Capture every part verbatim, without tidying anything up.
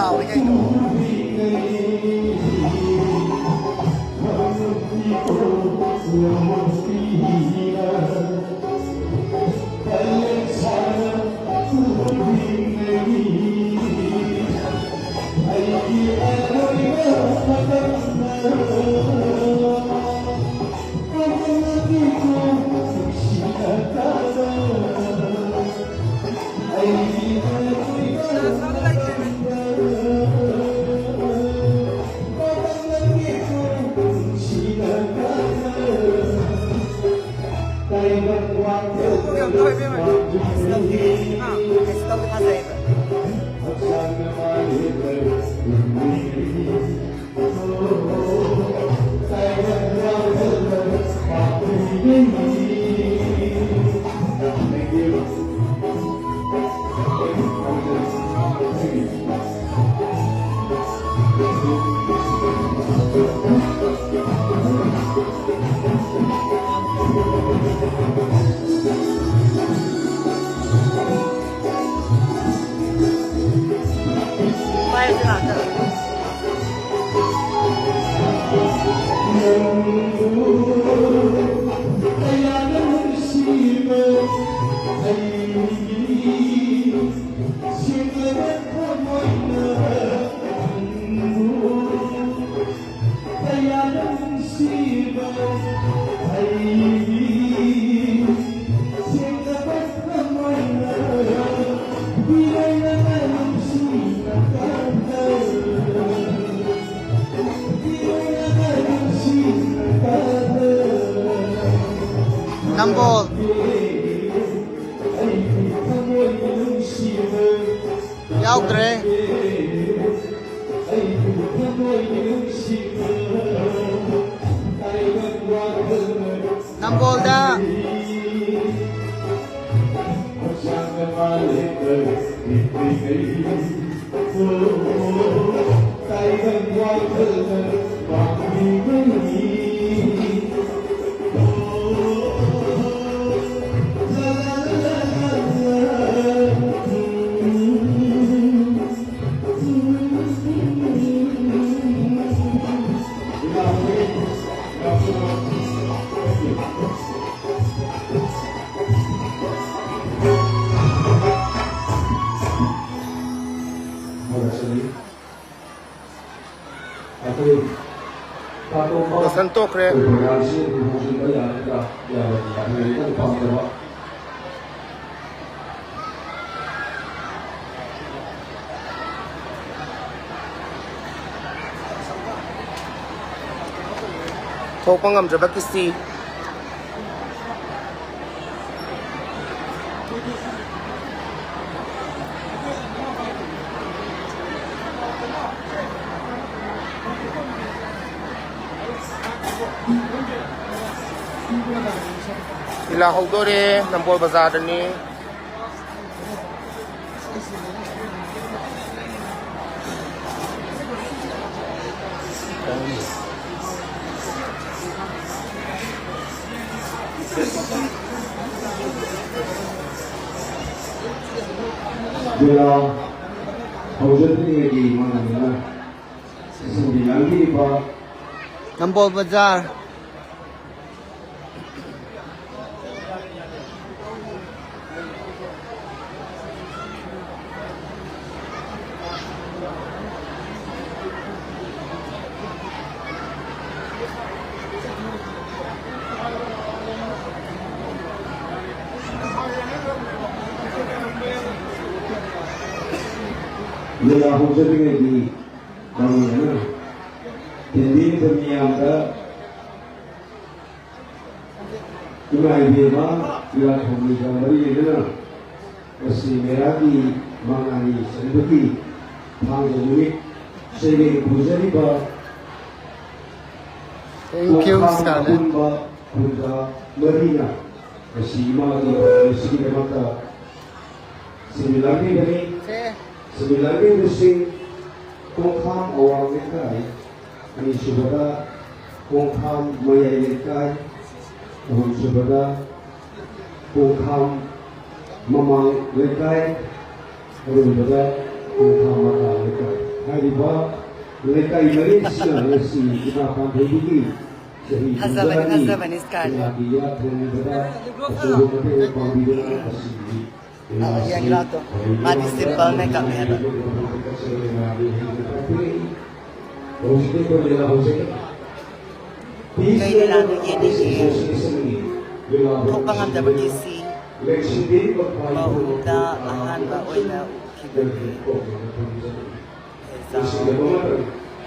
ꯇꯥꯎꯔꯤ ꯀꯩꯅꯣ꯫ ꯅꯝꯕꯣꯜ꯫ ꯌꯥꯎꯗ꯭ꯔꯦ꯫ ꯅꯝꯕꯣꯜꯗ꯫ ꯑꯩꯈꯣꯏ ꯂꯣꯏꯁꯟ ꯇꯣꯛꯈ꯭ꯔꯦ꯫ ꯄ꯭ꯔꯣꯒ꯭ꯔꯥꯝꯁꯤ ꯑꯗꯨꯝ ꯍꯧꯖꯤꯟꯕ ꯌꯥꯒꯗ꯭ꯔꯥ? ꯌꯥꯔꯣꯏꯗ꯭ꯔꯥ? ꯑꯩꯈꯣꯏ ꯏꯀꯪ ꯄꯥꯝꯗꯕ꯫ ꯊꯣꯛꯄ ꯉꯝꯗ꯭ꯔꯕ ꯀꯤꯁꯤ꯫ ꯂꯤꯂꯥ ꯍꯧꯗꯣꯔꯦ ꯅꯝꯕꯣꯜ ꯕꯖꯥꯔꯗꯅꯤ꯫ ꯂꯤꯂꯥ ꯍꯧꯖꯗ꯭ꯔꯤꯉꯩꯒꯤ ꯃꯥꯡ ꯑꯣꯏꯅ ꯁꯤꯟꯕꯤ ꯂꯥꯡꯕꯤꯔꯤꯕ ꯅꯝꯕꯣꯜ ꯕꯖꯥꯔ꯫ ꯂꯤꯂꯥ ꯍꯧꯖꯔꯤꯉꯩꯒꯤ ꯃꯔꯨꯑꯣꯏꯅ ꯇꯦꯟꯗꯤꯟꯕ ꯃꯤꯌꯥꯝꯗ ꯏꯃꯥ ꯏꯕꯦꯝꯃ ꯂꯤꯂꯥ ꯊꯧꯔꯝꯒ ꯃꯔꯤ ꯂꯩꯅꯅ ꯉꯁꯤ ꯃꯦꯔꯥꯒꯤ ꯃꯉꯥꯅꯤ ꯆꯟꯕꯒꯤ ꯊꯥꯡꯖ ꯅꯨꯃꯤꯠ ꯆꯩꯔꯦꯡ ꯄꯨꯖꯔꯤꯕ Thank you, ꯈꯣꯡꯊꯥꯡ Scarlett꯫ ꯑꯄꯨꯟꯕ ꯈꯨꯟꯖꯥ ꯃꯔꯤꯅ ꯉꯁꯤ ꯏꯃꯥꯒꯤ ꯊꯧꯔꯝ ꯑꯁꯤꯒꯤꯗꯃꯛꯇ ꯁꯤꯟꯃꯤ ꯂꯥꯡꯕꯤꯕꯅꯤ꯫ ꯁꯦ꯫ ꯁꯤꯟꯃꯤ ꯂꯥꯡꯕꯤꯕꯁꯤꯡ ꯈꯣꯡꯊꯥꯡ ꯑꯋꯥꯡ ꯂꯩꯀꯥꯏ, ꯑꯅꯤꯁꯨꯕꯗ ꯈꯣꯡꯊꯥꯡ ꯃꯌꯥꯏ ꯂꯩꯀꯥꯏ, ꯑꯍꯨꯝꯁꯨꯕꯗ ꯈꯣꯡꯊꯥꯡ ꯃꯃꯥꯡ ꯂꯩꯀꯥꯏ, ꯑꯔꯣꯏꯕꯗ ꯈꯣꯡꯊꯥꯡ ꯃꯈꯥ ꯂꯩꯀꯥꯏ꯫ ꯍꯥꯏꯔꯤꯕ ꯂꯩꯀꯥꯏ ꯃꯔꯤꯁꯤꯅ ꯉꯁꯤ ꯏꯃꯥ ꯄꯥꯟꯊꯣꯏꯕꯤꯒꯤ ꯆꯍꯤ ꯐꯖꯕꯅꯤ, ꯀꯨꯟꯊ꯭ꯔꯥꯅꯤ ꯐꯖꯕꯅꯤ, Scarlett꯫ ꯀꯌꯥꯒꯤ ꯏꯌꯥ ꯊꯣꯡꯕꯗ ꯑꯆꯧꯕ ꯃꯇꯦꯡ ꯄꯥꯡꯕꯤꯗꯨꯅ ꯉꯁꯤꯒꯤ ꯑ, ꯌꯦꯡꯒꯦ ꯂꯥꯛꯇꯣ꯫ ꯃꯥꯗꯤ simple makeupꯅꯦ ꯍꯥꯏꯕ꯫ ꯀꯩ ꯂꯤꯂꯥꯅꯣ ꯌꯦꯡꯅꯤꯡꯉꯤ? ꯊꯣꯛꯄ ꯉꯝꯗꯕꯒꯤ ꯁꯤ ꯃꯑꯣꯡꯗ ꯑꯍꯥꯟꯕ ꯑꯣꯏꯅ ꯎꯈꯤꯕꯅꯤ꯫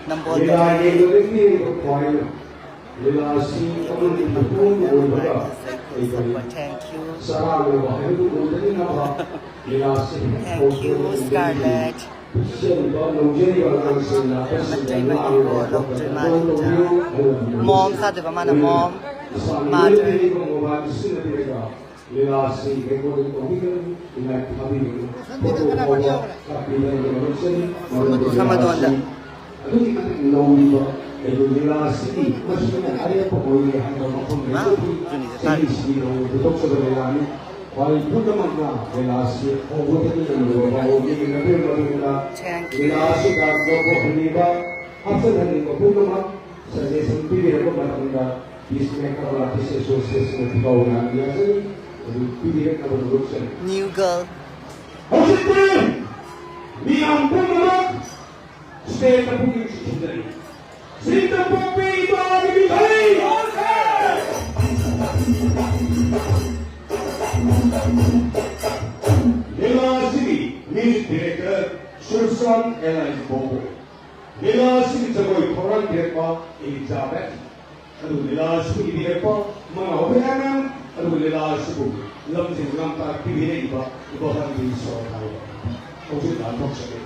ꯅꯝꯕꯣꯜꯗ ꯂꯤꯂꯥ ꯑꯁꯤ ꯑꯃꯗꯤ ꯃꯄꯨꯡ ꯑꯣꯏꯕꯒ ꯂꯩꯕꯅꯤ꯫ ꯆꯔꯥꯡꯅꯕ ꯍꯥꯏꯕꯗꯨ ꯑꯣꯏꯗꯅꯕ ꯂꯤꯂꯥ ꯑꯁꯤ ꯍꯦꯛ ꯍꯧꯈꯤꯕ ꯅꯨꯃꯤꯠꯇꯒꯤ ꯄꯨꯛꯆꯦꯜꯗ ꯂꯧꯖꯔꯤꯕ ꯑꯉꯥꯡꯁꯤꯡꯅ ꯃꯁꯤꯗ ꯂꯥꯡꯂꯤꯕ ꯈꯣꯠꯄꯗ ꯀꯟꯇ꯭ꯔꯣꯜ ꯇꯧꯕꯤꯌꯨ ꯍꯥꯏꯅ ꯃꯣꯝ ꯁꯥꯗꯣꯏꯕ ꯃꯥꯅ ꯃꯣꯝ ꯃꯥꯗꯣꯏ꯫ ꯃꯣꯕꯥꯏꯜ ꯁꯤꯖꯤꯟꯅꯕꯤꯔꯒ ꯂꯤꯂꯥ ꯑꯁꯤ ꯔꯦꯀꯣꯔꯗꯤꯡ ꯇꯧꯕꯤꯒꯅꯨ, ꯏꯃꯥꯏ ꯊꯥꯕꯤꯒꯅꯨ꯫ ꯐꯣꯇꯣ ꯐꯥꯎꯕ ꯀꯥꯞꯄꯤꯕ ꯂꯧꯖꯔꯤ꯫ ꯃꯔꯝꯗꯤ ꯂꯤꯂꯥ ꯑꯁꯤ ꯑꯗꯨꯛꯀꯤ ꯃꯇꯤꯛ ꯅꯧꯔꯤꯕ ꯑꯩꯈꯣꯏ ꯂꯤꯂꯥ ꯑꯁꯤꯒꯤ ꯃꯁꯤꯅ ꯑꯔꯦꯞꯄ ꯑꯣꯏꯔꯦ ꯍꯥꯏꯕ ꯃꯐꯝ ꯂꯩꯖꯗꯦ꯫ ꯆꯍꯤꯁꯤꯒꯤ ꯅꯧꯅ ꯄꯨꯊꯣꯛꯆꯕ ꯂꯤꯂꯥꯅꯤ꯫ ꯈ꯭ꯋꯥꯏ ꯄꯨꯝꯅꯃꯛꯅ ꯂꯤꯂꯥ ꯑꯁꯤ ꯍꯧꯕꯗꯒꯤ ꯂꯣꯏꯕ ꯐꯥꯎꯕ ꯌꯦꯡꯅꯕꯤꯔꯕ ꯃꯇꯨꯡꯗ ꯂꯤꯂꯥ ꯑꯁꯤꯗ ꯌꯥꯎꯊꯣꯛꯍꯟꯅꯤꯡꯕ, ꯍꯥꯞꯆꯤꯟꯍꯟꯅꯤꯡꯕ ꯄꯨꯝꯅꯃꯛ ꯁꯖꯦꯁꯟ ꯄꯤꯕꯤꯔꯛꯄ ꯃꯇꯝꯗ Peacemaker Artist Association ꯀꯥꯎꯅ ꯌꯥꯖꯔꯤ꯫ ꯑꯗꯨ ꯄꯤꯕꯤꯔꯛꯅꯕ ꯅꯣꯡꯁꯨ ꯆꯪꯏ꯫ New girl꯫ ꯍꯧꯖꯤꯛꯇꯤ ꯃꯤꯌꯥꯝ ꯄꯨꯝꯅꯃꯛ ꯁ꯭ꯇꯦꯖꯇ ꯄꯨꯛꯅꯤꯡ ꯆꯤꯡꯁꯤꯟꯖꯔꯤ꯫ ꯁꯤꯡꯇꯝꯄꯣꯛꯄꯤ ꯏꯃꯥꯒꯤ ꯃꯤꯡꯊꯣꯜ! ꯂꯤꯂꯥ ꯑꯁꯤꯒꯤ music director ꯁꯨꯔꯁꯥꯟ ꯑꯦꯂꯥꯏꯟꯁ ꯕꯣꯕꯣꯏ꯫ ꯂꯤꯂꯥ ꯑꯁꯤꯒꯤ ꯖꯒꯣꯏ ꯊꯧꯔꯥꯡ ꯄꯤꯔꯛꯄ ꯏꯂꯤꯖꯥꯕꯦꯊ꯫ ꯑꯗꯨꯒ ꯂꯤꯂꯥ ꯑꯁꯤꯕꯨ ꯏꯕꯤꯔꯛꯄ ꯃꯅꯥꯎ ꯍꯦꯃꯦꯝ꯫ ꯑꯗꯨꯒ ꯂꯤꯂꯥ ꯑꯁꯤꯕꯨ ꯂꯝꯖꯤꯡ ꯂꯝꯇꯥꯛ ꯄꯤꯕꯤꯔꯛꯏꯕ ꯏꯕꯣꯍꯜꯒꯤ ꯁꯣꯔ ꯍꯥꯏꯕ ꯍꯧꯖꯤꯛ ꯂꯥꯟꯊꯣꯛꯆꯔꯤ꯫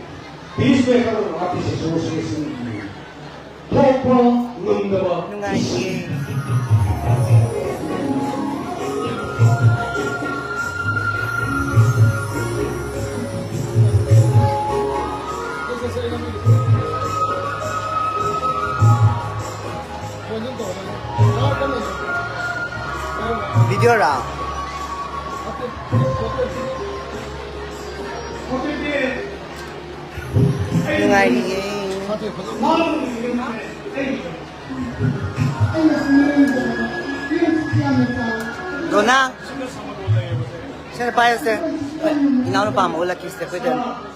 Peacemaker Artist Association ꯊꯣꯛꯄ ꯉꯝꯗꯕ ꯅꯨꯡꯉꯥꯏꯇꯦ꯫ Video ꯔꯥ? ꯅꯨꯡꯉꯥꯏꯔꯤꯌꯦ꯫ ꯗꯣꯅꯥ, ꯁꯤꯗ ꯄꯥꯏꯌꯨꯁꯦ꯫ ꯏꯅꯥꯎꯅꯨꯄꯥ ꯑꯃ ꯎꯠꯂꯛꯀꯦ ꯁꯤꯗ ꯑꯩꯈꯣꯏꯗ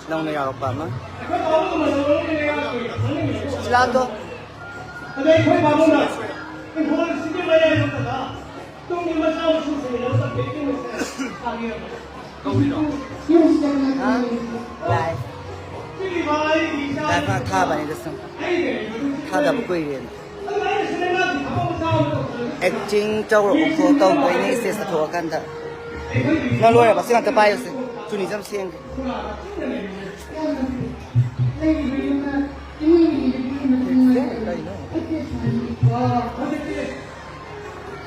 ꯅꯧꯅ ꯌꯥꯎꯔꯛꯄ ꯑꯃ꯫ ꯁꯤꯂꯥꯗꯣ꯫ ꯑꯗꯩ ꯑꯩꯈꯣꯏ ꯕꯥꯕꯨꯡꯅ ꯏꯪꯈꯣꯜꯁꯤꯒꯤ ꯃꯌꯥꯏ ꯅꯠꯇꯕ ꯇꯨꯡꯒꯤ ꯃꯆꯥ ꯃꯁꯨꯁꯤꯡꯒꯤꯗꯃꯛꯇ ꯕꯦꯡꯀꯤꯡ ꯃꯁꯤꯡ ꯇꯥꯕꯤꯔꯝꯕ꯫ ꯍꯥ? ꯂꯥꯏ꯫ ꯄꯤꯛꯂꯤꯕ ꯑꯩꯒꯤ ꯏꯆꯥ ꯂꯥꯏ ꯐꯥ ꯊꯥꯕꯅꯤꯗ ꯁꯨꯝ꯫ ꯑꯩꯒꯤ ꯊꯥꯗꯕ ꯀꯨꯏꯔꯦꯅ꯫ ꯑꯗꯨꯅ ꯑꯩꯅ ꯁꯤꯗ ꯉꯥꯒꯤ ꯊꯕꯛ ꯃꯆꯥ ꯑꯃ ꯇꯧꯗꯅ ꯑꯦꯛꯇꯤꯡ ꯇꯧꯔꯛꯎꯀꯣ ꯇꯧꯗꯣꯏꯅꯦ ꯁ꯭ꯇꯦꯖꯇ ꯊꯣꯛꯑꯀꯥꯟꯗ꯫ ꯅꯪ ꯂꯣꯏꯔꯕ? ꯁꯤ ꯉꯥꯛꯇ ꯄꯥꯏꯌꯨꯁꯦ꯫ ꯆꯨꯅꯤꯁꯦ ꯌꯥꯝ ꯁꯦꯡꯗꯦ꯫ ꯀꯩꯅꯣ?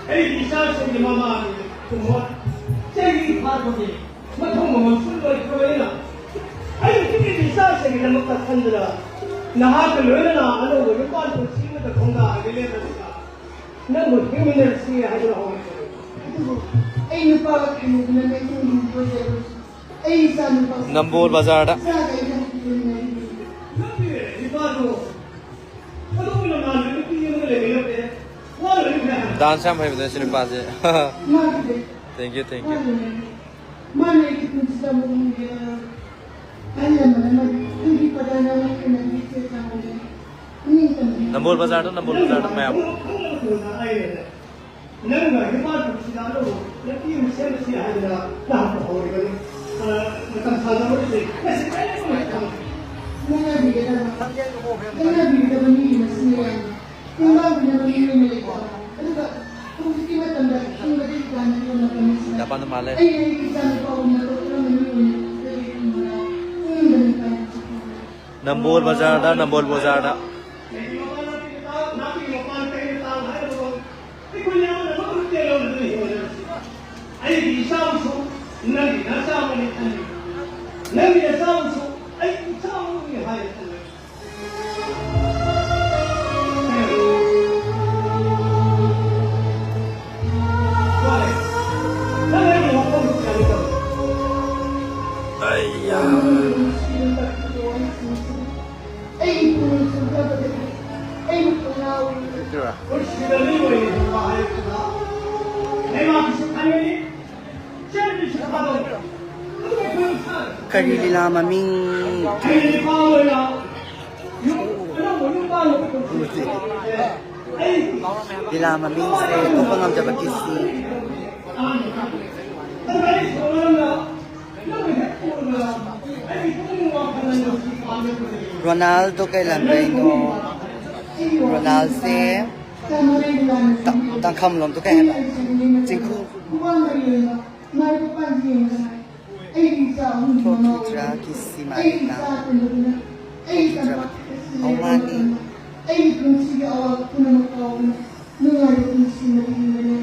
ꯑꯩꯒꯤ ꯏꯆꯥꯁꯤꯡꯒꯤ ꯃꯃꯥꯅꯤ꯫ ꯆꯍꯤ ꯐꯥꯕꯒꯤ ꯃꯊꯧ ꯃꯉꯝꯁꯨ ꯂꯣꯏꯈ꯭ꯔꯕꯅꯤꯅ, ꯑꯩꯒꯤ ꯏꯆꯥꯁꯤꯡꯒꯤꯗꯃꯛꯇ ꯈꯟꯗꯨꯅ ꯅꯍꯥꯛꯀ ꯂꯣꯏꯅꯅ ꯑꯅꯧꯕ ꯌꯨꯝꯕꯥꯟ ꯄꯨꯟꯁꯤ ꯑꯃꯗ ꯈꯣꯡꯗꯥꯔꯒ ꯂꯦꯞꯄꯁꯤꯗ ꯅꯪꯕꯨ ꯍꯤꯡꯃꯤꯟꯅꯔꯁꯤ ꯍꯥꯏꯗꯨꯅ ꯍꯧꯔꯛꯄꯅꯤ꯫ ꯑꯗꯨꯕꯨ ꯑꯩ ꯅꯨꯄꯥꯒ ꯈꯥꯏꯅꯗꯨꯅ ꯂꯩꯊꯣꯛꯅꯤꯡꯕ ꯑꯣꯏꯖꯔꯕꯁꯨ, ꯑꯩ ꯏꯆꯥ ꯅꯨꯄꯥ ꯅꯝꯕꯣꯜ ꯕꯖꯥꯔꯗ꯫ ꯏꯆꯥꯒ ꯑꯩꯒ ꯍꯧꯖꯤꯛ ꯂꯩꯃꯤꯟꯅꯔꯤꯕꯅꯤ꯫ ꯅꯠꯇꯦ, ꯏꯄꯥꯗꯣ ꯑꯗꯨꯒꯨꯝꯅ ꯃꯥꯟꯕ ꯅꯨꯄꯤ ꯑꯃꯒ ꯂꯩꯃꯤꯟꯅꯕꯁꯦ ꯋꯥꯔꯕꯅꯤ ꯈꯔ ꯍꯥꯏ꯫ ꯗꯥꯟꯁ ꯌꯥꯝ ꯍꯩꯕꯅꯦ ꯁꯤ ꯅꯨꯄꯥꯁꯦ꯫ ꯃꯥꯒꯤꯗꯤ ꯊꯦꯡꯀ꯭ꯌꯨ, ꯊꯦꯡꯀ꯭ꯌꯨ꯫ ꯃꯥꯅ ꯂꯩꯔꯤ꯫ ꯃꯥꯅ ꯑꯩꯒꯤ ꯄꯨꯟꯁꯤꯗ ꯑꯃꯨꯛ ꯍꯟꯕ ꯌꯥꯔꯣꯏ꯫ ꯑꯍꯜ ꯂꯃꯟ ꯑꯃꯗꯤ ꯑꯩꯒꯤ ꯄꯗꯥ ꯅꯥꯎꯔꯤ ꯀꯟꯅꯕꯤ ꯆꯦ ꯆꯥꯡꯕꯅꯤ꯫ ꯅꯝꯕꯣꯜ ꯕꯖꯥꯔꯗ, ꯅꯝꯕꯣꯜ ꯕꯖꯥꯔꯗ ꯃꯌꯥꯝ꯫ ꯅꯪꯅ ꯍꯤꯃꯥꯟ ꯄꯨꯟꯁꯤꯗ ꯑꯅꯧꯕ ꯅꯨꯄꯤ ꯑꯃ ꯁꯦꯝꯕꯁꯤ ꯍꯥꯏꯗꯅ ꯂꯥꯛꯄ ꯍꯧꯔꯤꯕꯅꯤ꯫ ꯑ, ꯃꯇꯝ ꯁꯥꯡꯅ ꯋꯥꯔꯤ ꯂꯩ꯫ ꯉꯁꯤ ꯀꯔꯤꯒꯨꯝꯕ ꯃꯇꯝ ꯉꯥꯡꯅꯕꯤꯒꯗꯕ, ꯉꯥꯡꯅꯕꯤꯒꯗꯕ ꯃꯤꯒꯤ ꯃꯁꯤꯡ ꯌꯥꯝꯃꯤ꯫ ꯇꯤꯟꯕꯥꯡꯕꯤꯅꯕ ꯃꯤ ꯑꯃ ꯂꯩꯇꯕ꯫ ꯑꯗꯨꯒ ꯍꯧꯖꯤꯛꯀꯤ ꯃꯇꯝꯗ ꯍꯤꯡꯕꯗꯒꯤ ꯇꯥꯟꯅꯕ ꯃꯇꯝ ꯑꯁꯤꯗ ꯖꯄꯥꯟꯗ ꯃꯥꯜꯂꯦ꯫ ꯑꯩꯅ ꯑꯩꯒꯤ ꯏꯆꯥꯅꯨꯄꯥ ꯑꯣꯏꯅ ꯇꯧꯔꯝꯕ ꯃꯤ ꯑꯣꯏꯅ ꯂꯩꯔꯤꯕ ꯄꯨꯛꯅꯤꯡꯗ ꯅꯨꯡꯉꯥꯏꯕ ꯅꯝꯕꯣꯜ ꯕꯖꯥꯔꯗ, ꯅꯝꯕꯣꯜ ꯕꯖꯥꯔꯗ꯫ ꯑꯩꯈꯣꯏ ꯌꯥꯝꯅ ꯃꯈꯨꯠ ꯇꯦꯜꯍꯧꯗꯅ ꯍꯤꯡꯒꯗꯕꯁꯤ ꯑꯩꯒꯤ ꯏꯆꯥꯕꯨꯁꯨ ꯅꯪꯒꯤ ꯅꯆꯥ ꯑꯃꯅꯤ ꯈꯜꯂꯤ꯫ ꯅꯪꯒꯤ ꯅꯆꯥꯕꯨꯁꯨ ꯑꯩꯒꯤ ꯏꯆꯥ ꯑꯃꯅꯤ ꯍꯥꯏꯅ ꯈꯜꯂꯤ꯫ ꯅꯪ ꯑꯩꯒꯤ ꯋꯥꯈꯜ ꯀꯌꯥ ꯂꯩꯇꯕ? ꯑꯩꯌꯥ꯫ ꯑꯩꯒꯤ ꯄꯨꯛꯅꯤꯡ ꯆꯨꯝꯊꯕꯗꯒꯤ ꯑꯩꯕꯨ ꯄꯨꯡꯉꯥꯎ ꯑꯣꯏꯔꯦ꯫ ꯄꯨꯟꯁꯤꯗ ꯃꯤ ꯑꯣꯏꯅ ꯍꯤꯡꯕ ꯍꯥꯏꯕꯁꯤꯗ ꯂꯩꯕꯥꯛꯀꯤꯁꯨ ꯈꯟꯒꯅꯤ, ꯏꯆꯟꯒꯤꯁꯨ ꯈꯜꯂꯒꯅꯤ꯫ ꯑꯗꯨ ꯀꯔꯤ ꯂꯤꯂꯥ ꯃꯃꯤꯡ? ꯂꯤꯂꯥ ꯃꯃꯤꯡꯁꯦ ꯊꯣꯛꯄ ꯉꯝꯗꯕ ꯀꯤꯁꯤ꯫ ꯔꯣꯅꯥꯜꯗꯣ ꯀꯩ ꯂꯝꯗꯩꯅꯣ? ꯔꯣꯅꯥꯜꯁꯦ ꯇ-, ꯇꯥꯡꯈꯝ ꯂꯣꯝꯗꯣ ꯀꯩ ꯍꯥꯏꯕ? ꯆꯤꯡꯈꯨ꯫ ꯊꯣꯛꯈꯤꯗ꯭ꯔꯥ ꯀꯤꯁꯤ ꯃꯥꯂꯤꯀꯥ? ꯊꯣꯛꯈꯤꯗ꯭ꯔꯕ? ꯑꯧ, ꯃꯥꯅꯤ꯫ ꯑꯩꯒꯤ ꯄꯨꯟꯁꯤꯒꯤ ꯑꯋꯥꯕ ꯄꯨꯝꯅꯃꯛ ꯀꯥꯎꯗꯨꯅ ꯅꯨꯡꯉꯥꯏꯕ ꯄꯨꯟꯁꯤ ꯑꯃ ꯍꯤꯡꯕꯅꯦ꯫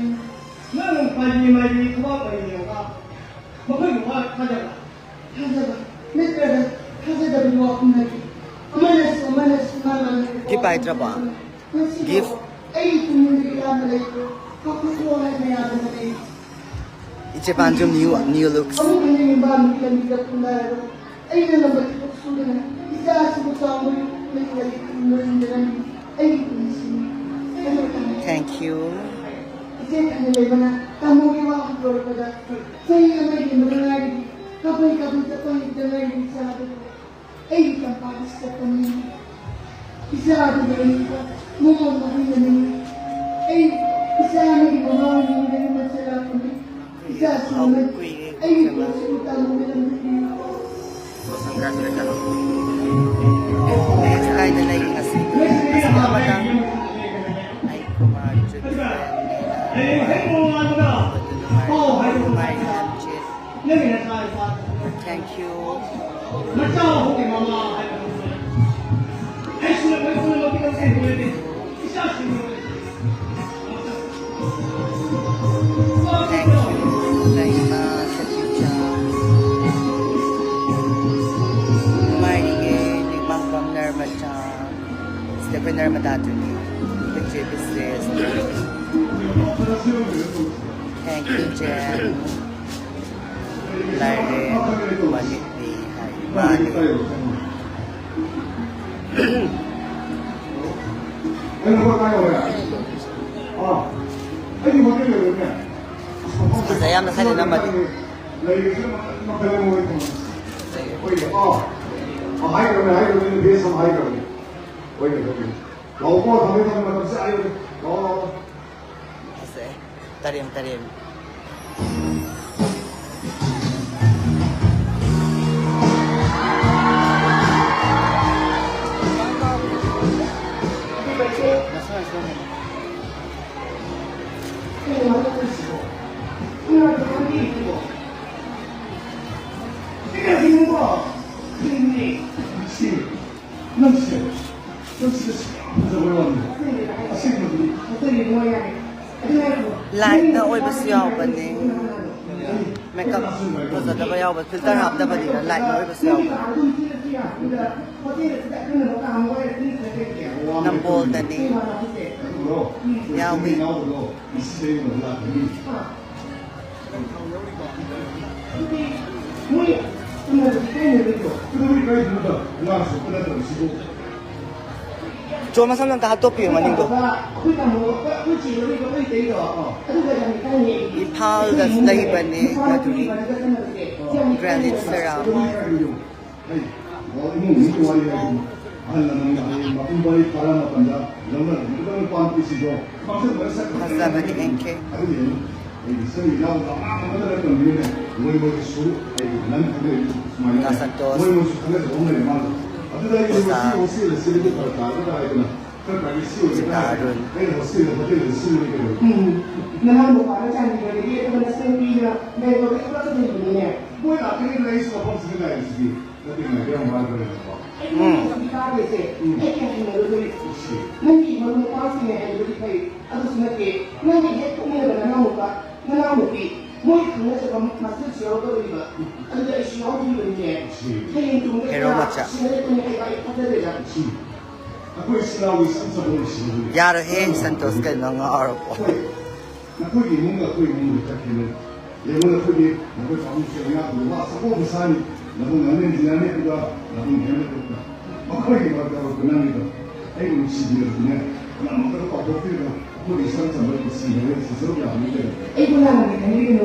ꯅꯪ ꯄꯥꯏꯕꯤ ꯃꯥꯏꯕꯤ ꯊꯕꯛ ꯄꯥꯏꯕꯤ ꯌꯧꯕ ꯃꯈꯣꯏꯒꯤ ꯋꯥ ꯊꯥꯖꯕ꯫ ꯊꯥꯖꯕ ꯅꯠꯇ꯭ꯔꯒ ꯊꯥꯖꯗꯕꯒꯤ ꯋꯥꯐꯝ ꯅꯠꯇꯦ꯫ ꯑꯃꯅꯁꯨ ꯑꯃꯅꯁꯨ ꯃꯥ ꯃꯥꯅ ꯒꯤꯐ ꯄꯥꯏꯗ꯭ꯔꯕꯣ? ꯉꯁꯤꯗꯣ ꯒꯤꯐ? ꯑꯩꯒꯤ ꯄꯨꯛꯅꯤꯡꯗ ꯏꯔꯥꯟꯕ ꯂꯩꯇ꯭ꯔꯦ꯫ ꯀꯥꯎꯊꯣꯛꯈꯣ ꯍꯥꯏꯕ ꯌꯥꯕ ꯅꯠꯇꯦ꯫ ꯏꯆꯦ ꯄꯥꯟꯖꯝ new, new looks꯫ ꯑꯃꯨꯛ ꯍꯟꯅ ꯌꯨꯝꯕꯥꯟꯒꯤ ꯂꯝꯕꯤꯗ ꯈꯣꯡꯗꯥꯔꯔꯣꯏ꯫ ꯑꯩꯅ ꯉꯝꯕ ꯊꯕꯛ ꯁꯨꯗꯅ ꯏꯆꯥ ꯑꯁꯤꯕꯨ ꯆꯥꯎꯅ ꯌꯣꯛꯄ ꯃꯍꯤꯡ ꯑꯁꯤ ꯊꯝꯂꯣꯏ ꯍꯤꯡꯗꯅ ꯑꯩꯒꯤ ꯄꯨꯟꯁꯤꯅꯤ꯫ ꯑꯗꯨ ꯇꯥꯔꯦ꯫ Thank you꯫ ꯏꯆꯦ ꯐꯅ ꯂꯩꯕꯅ ꯇꯥꯃꯣꯒꯤ ꯋꯥ ꯍꯟꯗꯣꯔꯛꯄꯗ ꯆꯍꯤ ꯑꯃ ꯍꯦꯟꯕꯗ ꯉꯥꯏꯔꯤ꯫ ꯀꯥꯐꯩ ꯀꯥꯐꯩ ꯆꯠꯄ ꯍꯩꯇ ꯉꯥꯏꯔꯤ ꯏꯆꯥ ꯑꯗꯨꯕꯨ꯫ ꯑꯩꯒꯤ ꯇꯝꯄꯥꯛꯇ ꯆꯠꯄꯅꯤ꯫ ꯏꯆꯥ ꯑꯗꯨꯒ ꯑꯩꯒ ꯃꯃꯥ ꯃꯍꯩꯅꯅꯤ꯫ ꯑꯩ ꯏꯆꯥ ꯑꯃꯒꯤ ꯃꯃꯥ ꯑꯣꯏꯅꯤꯡꯗꯅ ꯃꯆꯜ ꯂꯥꯛꯄꯅꯤ꯫ ꯏꯆꯥꯁꯤꯡ ꯑꯃ ꯑꯩꯒꯤ ꯄꯨꯟꯁꯤꯕꯨ ꯇꯥꯃꯣꯅ ꯂꯝꯖꯤꯡꯕꯤꯌꯨ꯫ ꯀꯥꯏꯗ ꯂꯩ ꯉꯁꯤ? ꯉꯁꯤ ꯑꯃꯇꯪ ꯑꯩ ꯀꯨꯃꯥꯔ ꯆꯨꯠ ꯅꯨꯡꯉꯥꯏ, ꯅꯨꯡꯉꯥꯏ, ꯅꯨꯡꯉꯥꯏ꯫ Thank you. Thank you very much, Teacher. ꯅꯨꯡꯉꯥꯏꯔꯤꯌꯦ, ꯅꯤꯡꯃꯥꯡꯕꯝ ꯅꯔꯃꯗꯥ꯫ ꯁꯤꯗ ꯑꯩꯈꯣꯏ ꯅꯔꯃꯗꯥꯗꯨꯅꯤ꯫ ꯑꯩꯈꯣꯏ ꯆꯦ ꯕꯤꯁꯦꯁ꯫ Thank you, ꯆꯦ꯫ ꯂꯥꯏꯔꯦꯟ ꯃꯃꯤꯠꯅꯤ ꯍꯥꯏ꯫ ꯃꯥꯅꯤ꯫ ꯐꯖꯩ ꯌꯥꯝꯅ ꯁꯥꯏꯗ ꯅꯝꯃꯗꯤ꯫ ꯍꯣꯏꯅꯦ, ꯑꯣ꯫ ꯑꯣ, ꯍꯥꯏꯈ꯭ꯔꯕꯅꯦ, ꯍꯥꯏꯈ꯭ꯔꯕꯅꯦ, ꯕꯦꯁ ꯑꯃ ꯍꯥꯏꯈ꯭ꯔꯕꯅꯦ꯫ ꯍꯣꯏꯅꯦ, ꯍꯣꯏꯅꯦ꯫ ꯂꯥꯛꯑꯣꯀꯣ, ꯊꯝꯃꯦ, ꯊꯝꯃꯦ, ꯃꯇꯝꯁꯦ ꯍꯥꯏꯈ꯭ꯔꯕꯅꯦ꯫ ꯂꯥꯛꯑꯣ, ꯂꯥꯛꯑꯣ, ꯂꯥꯛꯑꯣ꯫ ꯑꯁꯦ, ꯇꯔꯦꯝ, ꯇꯔꯦꯝ꯫ ꯁꯤ, ꯅꯪꯁꯦ, ꯅꯪꯁꯦ ꯌꯥꯝ ꯐꯖꯕ ꯋꯥꯅꯤ꯫ ꯑꯁꯦꯡꯕꯗꯤ꯫ ꯂꯥꯏꯠꯅ ꯑꯣꯏꯕꯁꯨ ꯌꯥꯎꯕꯅꯦ꯫ ꯃꯦꯀꯞ ꯐꯖꯗꯕ ꯌꯥꯎꯕ, ꯐꯤꯜꯇꯔ ꯍꯥꯞꯇꯕꯅꯤꯅ ꯂꯥꯏꯠꯅ ꯑꯣꯏꯕꯁꯨ ꯌꯥꯎꯕꯅꯦ꯫ ꯅꯝꯕꯣꯜꯗꯅꯤ꯫ ꯌꯥꯎꯏ꯫ ꯆꯣ, ꯃꯁꯝꯗꯣ ꯑꯝꯇ ꯍꯥꯠꯇꯣꯛꯄꯤꯌꯨ ꯃꯅꯤꯡꯗꯣ꯫ ꯏꯝꯐꯥꯜꯗ ꯂꯩꯕꯅꯦ ꯃꯗꯨꯒꯤ ꯒ꯭ꯔꯦꯅꯤꯠ ꯁꯦꯔꯥ꯫ ꯑꯩ, ꯑꯣ, ꯏꯃꯨꯡ ꯃꯤꯒꯤ ꯋꯥꯔꯤ ꯍꯥꯏꯗꯨꯅꯤ꯫ ꯑꯍꯜ ꯂꯃꯟꯅ ꯍꯌꯦꯡ ꯃꯄꯨꯡ ꯐꯥꯔꯛ ꯐꯥꯔꯛꯑ ꯃꯇꯝꯗ ꯂꯧꯅꯔꯝꯒꯗꯕ ꯅꯨꯄꯥ ꯅꯨꯄꯤꯁꯤꯡꯗꯣ ꯃꯥꯡꯖꯧꯅꯅ ꯁꯛ ꯈꯪꯖꯕꯅꯤ, ꯑꯦꯟ ꯀꯦ꯫ ꯑꯗꯨꯅ ꯌꯦꯡꯉꯨ, ꯑꯩꯒꯤ ꯏꯆꯟ ꯏꯅꯥꯎ ꯂꯥꯛꯅ ꯑꯃꯗ ꯅꯠꯇꯕꯅꯤꯅ ꯃꯣꯏ ꯃꯣꯏꯒꯤ ꯁꯔꯨꯛ ꯑꯩꯒꯤ ꯅꯪ ꯈꯪꯅꯔꯤꯕ ꯁꯨꯃꯥꯏꯅ ꯗꯥ ꯁꯟꯇꯣꯁ꯫ ꯃꯣꯏ ꯃꯣꯏꯁꯨ ꯈꯪꯅꯖꯕ ꯑꯃ ꯂꯩꯔ ꯃꯥꯜꯂꯦ꯫ ꯑꯗꯨꯗ ꯑꯩꯒꯤ ꯑꯣꯖꯥ꯫ ꯃꯁꯤ ꯍꯣꯁꯇꯦꯜ ꯑꯁꯤꯗꯗꯤ ꯐꯔꯛ ꯇꯥꯒꯗ꯭ꯔꯥ ꯍꯥꯏꯗꯅ ꯈꯔ ꯄ꯭ꯔꯥꯏꯚꯦꯁꯤ ꯑꯣꯏꯒꯗ꯭ꯔꯥ ꯁꯤꯇꯥ ꯍꯥꯏꯗꯅ ꯑꯔꯨꯟ꯫ ꯑꯩꯅ ꯍꯣꯁꯇꯦꯜꯗ ꯍꯣꯇꯦꯜꯗ ꯁꯤꯜꯂꯨꯔꯦ ꯀꯩꯅꯣ꯫ ꯎꯝ꯫ ꯅꯅꯥꯎ ꯅꯨꯄꯥꯅ ꯆꯥꯟꯗꯤꯒꯔꯗꯒꯤ ꯑꯗꯨꯒ ꯅꯆꯟꯅꯨꯄꯤꯅ ꯕꯦꯡꯒ꯭ꯂꯣꯔꯗꯒꯤ ꯄꯨꯂꯞ ꯂꯩꯕꯅꯤꯅꯦ꯫ ꯃꯣꯏ ꯂꯥꯛꯀꯅꯤ ꯑꯩꯁꯨ ꯃꯐꯝꯁꯤꯗ ꯉꯥꯏꯔꯤꯁꯤꯗꯤ꯫ ꯅꯠꯇꯦ, ꯉꯥꯏꯕ ꯌꯥꯝ ꯋꯥꯔꯕꯅꯦꯕꯀꯣ꯫ ꯑꯩ ꯎꯝ꯫ ꯍꯧꯖꯤꯛ ꯇꯥꯗꯣꯏꯁꯦ, ꯎꯝ꯫ ꯑꯩ ꯀꯌꯥ ꯍꯩꯅꯔꯣꯏꯗꯣꯔꯤ꯫ ꯁꯤ꯫ ꯅꯪꯒꯤ ꯃꯔꯨꯞ ꯃꯄꯥꯡꯁꯤꯡꯅ ꯍꯩꯕꯗꯤ ꯐꯩ, ꯑꯗꯨꯁꯨ ꯅꯠꯇꯦ꯫ ꯅꯪꯒꯤ ꯍꯦꯛ ꯄꯣꯛꯃꯤꯟꯅꯕ ꯅꯅꯥꯎꯅꯨꯄꯥ, ꯅꯅꯥꯎꯅꯨꯄꯤ, ꯃꯣꯏ ꯈꯪꯅꯖꯕ ꯃꯆꯦꯁꯨ ꯌꯥꯎꯗꯧꯔꯤꯕ꯫ ꯑꯗꯨꯗ ꯑꯩꯁꯨ ꯌꯥꯎꯗꯣꯔꯤꯕꯅꯤꯅꯦ꯫ ꯁꯤ꯫ ꯍꯌꯦꯡ ꯇꯨꯡꯗ ꯍꯦꯔꯣ ꯀꯌꯥ ꯃꯆꯥ꯫ ꯁꯤꯟꯅꯔꯛꯀꯅꯤ ꯍꯥꯏꯕ ꯑꯩ ꯊꯥꯖꯗꯦꯗ꯫ ꯁꯤ꯫ ꯑꯩꯈꯣꯏ ꯏꯆꯤꯜ ꯏꯅꯥꯎꯒꯤ ꯏꯆꯝ ꯆꯝꯕ ꯅꯨꯡꯁꯤꯅꯕꯅꯤ꯫ ꯌꯥꯔꯣꯏꯍꯦ, ꯁꯟꯇꯣꯁ, ꯀꯩꯅꯣ, ꯉꯥꯎꯔꯕꯣ? ꯍꯣꯏ꯫ ꯅꯈꯣꯏꯒꯤ ꯏꯃꯨꯡꯒ ꯑꯩꯈꯣꯏ ꯏꯃꯨꯡꯒ ꯈꯔ ꯈꯦꯠꯅꯩ꯫ ꯌꯦꯡꯉꯨ, ꯅꯈꯣꯏꯗꯤ ꯅꯈꯣꯏ ꯄꯥꯕꯨꯡꯁꯦ ꯉꯥ ꯊꯣꯡꯕ ꯑꯆꯧꯕ ꯑꯃ ꯆꯥꯅꯤ, ꯅꯕꯨꯡ ꯑꯃ ꯏꯟꯖꯤꯅꯤꯌꯥꯔꯅꯤ, ꯑꯗꯨꯒ ꯅꯕꯨꯡ ꯍꯦꯝꯂꯦꯠ ꯃꯈꯣꯏꯒꯤ ꯃꯔꯛꯇ ꯍꯧꯔꯛꯄ ꯅꯪꯒꯤꯗꯣ ꯑꯩꯕꯨ ꯅꯨꯡꯁꯤꯕꯤꯔꯕꯅꯦ꯫ ꯄꯨꯝꯅꯃꯛꯇ ꯀꯥꯎꯊꯣꯛꯄꯤꯔꯒ ꯑꯩꯈꯣꯏꯒꯤ ꯏꯆꯝ ꯆꯝꯕ ꯄꯨꯟꯁꯤ ꯍꯤꯡꯕꯗ ꯁꯔꯨꯛ ꯌꯥꯕꯤꯌꯨ ꯀꯩꯅꯣ꯫ ꯑꯩꯕꯨ ꯂꯥꯟꯅ ꯈꯟꯕꯤꯒꯅꯨ꯫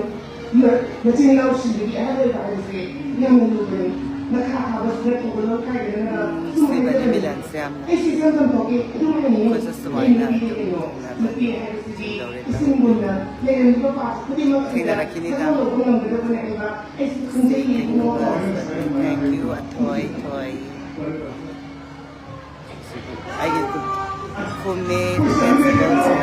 ꯃꯆꯤꯟ ꯃꯅꯥꯎ ꯁꯤꯕꯒꯤ ꯑꯍꯜ ꯑꯣꯏꯕ ꯍꯥꯏꯕꯁꯦ ꯌꯥꯝꯅ ꯂꯨꯕꯅꯤ꯫ ꯃꯈꯥ ꯊꯥꯕꯁꯤꯅ ꯊꯧꯒꯜꯂꯣꯟ ꯀꯥꯏꯗꯅ ꯅꯨꯡꯁꯤꯕꯅꯤ ꯃꯤꯂꯟꯁꯦ ꯌꯥꯝꯅ꯫ ꯑꯩꯁꯨ ꯏꯆꯝ ꯆꯝꯊꯣꯛꯀꯦ꯫ ꯑꯗꯨꯝ ꯑꯩꯅ ꯑꯩꯈꯣꯏꯁꯨ ꯁꯨꯃꯥꯏꯅ ꯅꯨꯄꯤ ꯑꯗꯨꯝ ꯀꯩꯅꯣ, ꯇꯧꯅꯕ ꯅꯨꯄꯤ ꯍꯥꯏꯕꯁꯤꯗꯤ ꯇꯧꯔꯦ ꯏꯁꯤꯡꯒꯨꯝꯅ ꯂꯩꯔꯝꯃꯤꯕ ꯄꯥꯞ ꯈꯨꯗꯤꯡꯃꯛ ꯑꯁꯤꯗ ꯊꯦꯡꯅꯔꯛꯈꯤꯅꯤꯗ꯫ ꯁꯛꯅ ꯂꯧꯕ ꯉꯝꯒꯗꯕꯅꯦ ꯍꯥꯏꯕ ꯑꯩꯁꯨ ꯈꯪꯖꯩ꯫ ꯏꯕꯨꯡꯉꯣ꯫ Thank you, ꯑꯊꯣꯏ ꯊꯣꯏ꯫ ꯑꯩꯒꯤ ꯈꯨ-, ꯈꯨꯃꯦ ꯐꯦꯁꯇꯤꯚꯦꯜꯁꯦ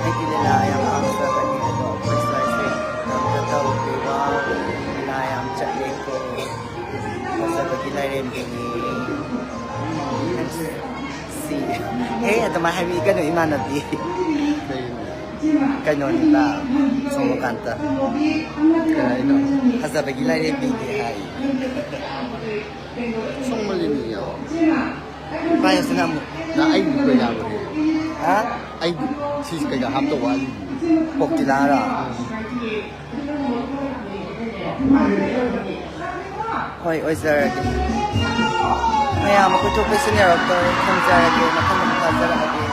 ꯑꯩꯒꯤ ꯂꯤꯂꯥ ꯌꯥꯝ ꯄꯥꯝꯖꯕꯅꯤ, ꯑꯗꯣ ꯑꯩꯈꯣꯏ ꯁ꯭ꯋꯥꯏꯁꯦ ꯑꯝꯇ ꯇꯧꯗꯦ꯫ ꯋꯥꯎ, ꯂꯤꯂꯥ ꯌꯥꯝ ꯆꯠꯂꯦꯀꯣ꯫ ꯐꯖꯕꯒꯤ ꯂꯥꯏꯔꯦꯝꯕꯤꯅꯤ꯫ ꯁꯤ, ꯍꯦ, ꯑꯗꯨꯃꯥꯏꯅ ꯍꯥꯏꯕꯤꯒꯅꯨ, ꯏꯃꯥꯟꯅꯕꯤ꯫ ꯀꯩꯅꯣꯅꯤꯗ, ꯁꯣꯃꯣꯀꯥꯟꯇ꯫ ꯀꯩ ꯍꯥꯏꯅꯣ? ꯐꯖꯕꯒꯤ ꯂꯥꯏꯔꯦꯝꯕꯤꯅꯤ ꯍꯥꯏ꯫ ꯁꯣꯡꯃꯜꯂꯤꯅꯤ ꯌꯥꯎ꯫ ꯄꯥꯏꯁꯤꯅ ꯑꯃꯨꯛ꯫ ꯅ ꯑꯩꯗꯤ ꯀꯩ ꯌꯥꯕꯅꯦ? ꯍꯥ? ꯑꯩꯗꯤ ꯁꯤꯁꯤ ꯀꯩꯀꯥ ꯍꯥꯞꯇꯧ ꯋꯥꯠꯂꯤ꯫ ꯄꯣꯛꯇꯤꯂꯥꯔꯣ? ꯍꯣꯏ, ꯑꯣꯏꯖꯔꯒꯦ꯫ ꯃꯌꯥꯝ ꯑꯩꯈꯣꯏ ꯊꯣꯛꯄ ꯁꯤꯟꯅꯔꯛꯇꯧꯔꯦ꯫ ꯊꯝꯖꯔꯒꯦ꯫ ꯃꯊꯪ ꯑꯃꯨꯛ ꯊꯥꯖꯔꯛꯑꯒꯦ꯫